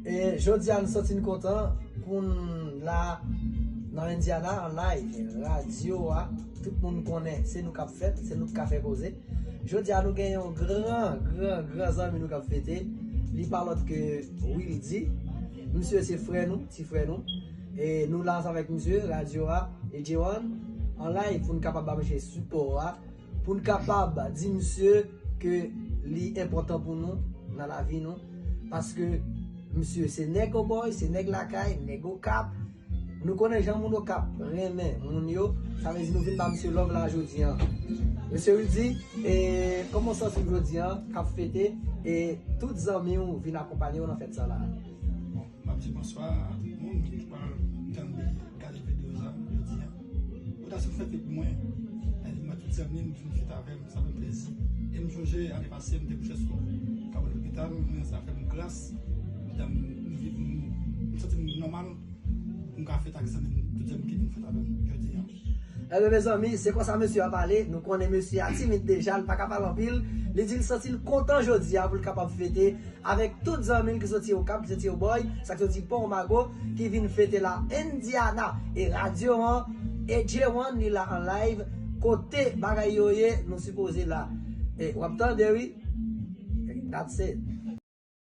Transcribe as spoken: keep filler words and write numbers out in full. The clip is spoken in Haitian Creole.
E jodi a nou santi n kontan pou n la nan Indiana an live. Radyo a, tout moun konnen se nou k ap fè l, se nou k ka fè koze. Jodi a nou gen yon gran, gran, gran zanmi nou k ap fete. Li pa lòt ke Wildy. Misye se frè nou, ti frè nou. E nou la ansanm avèk misye, radyo a, e J one, an live pou n kapab ba misye sipò a, pou n kapab di misye ke li enpòtan pou nou nan lavi nou, paske misye se nèg Obòy, se nèg lakay, nèg Okap. Nou konnen jan moun Okap renmen moun yo, sa vle di nou vin ba misye love la jodi a. Mesye Wildy, e kòman w santi w jodi a, k ap fete, e tout zanmi w vin akonpanye w nan fèt sa la? M ap di bonswa a tout moun ki pral tande, gade videyo sa jodi a. Ou ta sou fèt pou mwen, e mwen tout zanmi m vin fèt avè m, sa fè m plezi. E m sonje ane pase m te kouche sou kabwèt lopital, men sa fè m gras. M, m, m santi m nòmal pou m ka fèt ak zanmi m, tout zanmi m ki vin fèt avè m jodi a. Ebyen mezanmi, se konsa mesye a pale, nou konnen mesye a timid deja, li pa ka pale anpil. Li di l santi l kontan jodi a pou l kapab fete avèk tout zanmi l ki soti Okap, ki soti Obòy, sa k soti Pont Mago, ki vin fete la Indiana. E radyo an, e J one li la an live, kote bagay yo ye, nou sipoze la. E w ap tande wi. That's it.